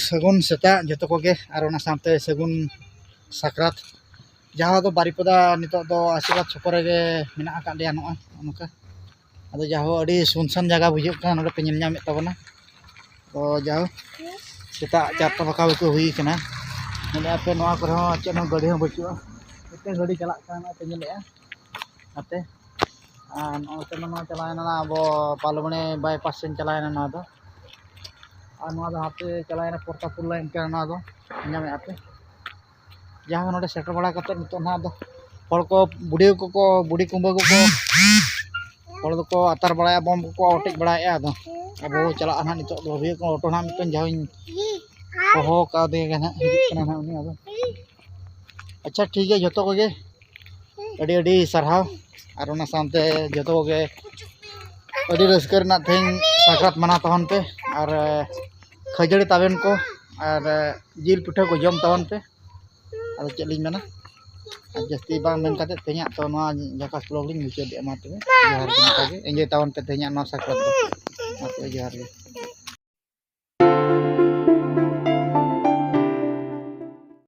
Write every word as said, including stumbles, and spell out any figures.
ᱥᱟᱹᱜᱩᱱ ᱥᱮᱛᱟᱜ ᱡᱚᱛᱚ ᱠᱚᱜᱮ, ᱟᱨ ᱚᱱᱟ ᱥᱟᱶᱛᱮ ᱥᱟᱹᱜᱩᱱ ᱥᱟᱠᱨᱟᱛ᱾ ᱡᱟᱦᱟᱸ ᱫᱚ ᱵᱟᱨᱤᱯᱚᱫᱟ ᱱᱤᱛᱚᱜ ᱫᱚ ᱟᱥᱤᱨᱵᱟᱫᱽ ᱪᱷᱚᱠᱚ ᱨᱮᱜᱮ ᱢᱮᱱᱟᱜ ᱟᱠᱟᱫ ᱞᱮᱭᱟ, ᱱᱚᱜᱼᱚᱭ ᱱᱚᱝᱠᱟ᱾ ᱟᱫᱚ ᱡᱟᱦᱳ, ᱟᱹᱰᱤ ᱥᱩᱱᱥᱟᱱ ᱡᱟᱭᱜᱟ ᱵᱩᱡᱷᱟᱹᱜ ᱠᱟᱱᱟ ᱱᱚᱰᱮ ᱯᱮ ᱧᱮᱞ ᱧᱟᱢᱮᱫ ᱛᱟᱵᱚᱱᱟ᱾ ᱛᱚ ᱡᱟᱦᱳ, ᱥᱮᱛᱟᱜ ᱪᱟᱨᱴᱟ ᱵᱟᱠᱷᱟ ᱵᱟᱠᱷᱤ ᱦᱩᱭ ᱠᱟᱱᱟ᱾ ᱧᱮᱞᱮᱫᱼᱟ ᱯᱮ, ᱱᱚᱣᱟ ᱠᱚᱨᱮ ᱦᱚᱸ ᱪᱮᱫ ᱦᱚᱸ ᱜᱟᱹᱰᱤ ᱦᱚᱸ ᱵᱟᱹᱪᱩᱜᱼᱟ, ᱢᱤᱫᱴᱮᱱ ᱜᱟᱹᱰᱤ ᱪᱟᱞᱟᱜ ᱠᱟᱱᱟ, ᱯᱮ ᱧᱮᱞᱮᱫᱼᱟ ᱱᱟᱛᱮ᱾ ᱟᱨ ᱱᱚᱜᱼᱚᱭ ᱛᱮ ᱱᱚᱣᱟ ᱪᱟᱞᱟᱣᱮᱱᱟ, ᱱᱚᱣᱟ ᱟᱵᱚ ᱯᱟᱞᱵᱚᱱᱤ ᱵᱟᱭᱯᱟᱥ ᱥᱮᱱ ᱪᱟᱞᱟᱣᱮᱱᱟ ᱱᱚᱣᱟ ᱫᱚ᱾ ᱟᱨ ᱱᱚᱣᱟ ᱫᱚ ᱦᱟᱱᱛᱮ ᱪᱟᱞᱟᱣᱮᱱᱟ, ᱯᱨᱚᱛᱟᱯᱯᱩᱨ ᱞᱟᱭᱤᱱ ᱠᱟᱱᱟ ᱱᱚᱣᱟ ᱫᱚ, ᱧᱟᱢᱮᱫᱼᱟ ᱯᱮ᱾ ᱡᱟᱦᱟᱸ ᱱᱚᱰᱮ ᱥᱮᱴᱮᱨ ᱵᱟᱲᱟ ᱠᱟᱛᱮᱫ ᱱᱤᱛᱚᱜ ᱱᱟᱦᱟᱜ ᱫᱚ ᱦᱚᱲ ᱠᱚ, ᱵᱩᱰᱷᱤ ᱠᱚᱠᱚ, ᱵᱩᱰᱷᱤ ᱠᱩᱢᱵᱟᱹ ᱠᱚᱠᱚ, ᱦᱚᱲ ᱫᱚᱠᱚ ᱟᱛᱟᱨ ᱵᱟᱲᱟᱭᱟ, ᱵᱚᱢ ᱠᱚᱠᱚ ᱚᱴᱮᱡ ᱵᱟᱲᱟᱭᱮᱫᱼᱟ᱾ ᱟᱫᱚ ᱟᱵᱚ ᱪᱟᱞᱟᱜᱼᱟ ᱱᱟᱦᱟᱜ ᱱᱤᱛᱚᱜ ᱫᱚ, ᱵᱷᱟᱹᱵᱤᱭᱟᱹ ᱠᱚ ᱚᱴᱳ ᱱᱟᱦᱟᱜ ᱢᱤᱫᱴᱮᱱ ᱡᱟᱦᱟᱸᱧ ᱦᱚᱦᱚ ᱠᱟᱣᱫᱮ ᱜᱮ ᱱᱟᱦᱟᱜ, ᱦᱤᱡᱩᱜ ᱠᱟᱱᱟ ᱱᱟᱦᱟᱜ ᱩᱱᱤ᱾ ᱟᱫᱚ ᱟᱪᱪᱷᱟ, ᱴᱷᱤᱠ ᱜᱮᱭᱟ, ᱡᱚᱛᱚ ᱠᱚᱜᱮ ᱟᱹᱰᱤ ᱟᱹᱰᱤ ᱥᱟᱨᱦᱟᱣ᱾ ᱟᱨ ᱚᱱᱟ ᱥᱟᱶᱛᱮ ᱡᱚᱛᱚ ᱠᱚᱜᱮ ᱟᱹᱰᱤ ᱨᱟᱹᱥᱠᱟᱹ ᱨᱮᱱᱟᱜ ᱛᱮᱦᱮᱧ ᱥᱟᱠᱨᱟᱛ ᱢᱟᱱᱟᱣ ᱛᱟᱵᱚᱱ ᱯᱮ, ᱟᱨ ᱠᱷᱟᱹᱡᱟᱹᱲᱤ ᱛᱟᱵᱮᱱ ᱠᱚ ᱟᱨ ᱡᱤᱞ ᱯᱤᱴᱷᱟᱹ ᱠᱚ ᱡᱚᱢ ᱛᱟᱵᱚᱱ ᱯᱮ᱾ ᱟᱫᱚ ᱪᱮᱫ ᱞᱤᱧ ᱢᱮᱱᱟ, ᱟᱨ ᱡᱟᱹᱥᱛᱤ ᱵᱟᱝ ᱢᱮᱱ ᱠᱟᱛᱮᱫ ᱛᱮᱦᱮᱧᱟᱜ ᱛᱚ ᱱᱚᱣᱟ ᱡᱷᱟᱠᱟᱥ ᱵᱞᱚᱜᱽ ᱞᱤᱧ ᱢᱩᱪᱟᱹᱫᱮᱜᱼᱟ᱾ ᱢᱟ ᱛᱚᱵᱮ ᱡᱚᱦᱟᱨ ᱜᱮ, ᱱᱚᱝᱠᱟ ᱜᱮ ᱮᱱᱡᱚᱭ ᱛᱟᱵᱚᱱ ᱯᱮ ᱛᱮᱦᱮᱧᱟᱜ ᱱᱚᱣᱟ ᱥᱟᱠᱨᱟᱛ ᱫᱚ᱾ ᱢᱟ ᱛᱚᱵᱮ ᱡᱚᱦᱟᱨ ᱜᱮ᱾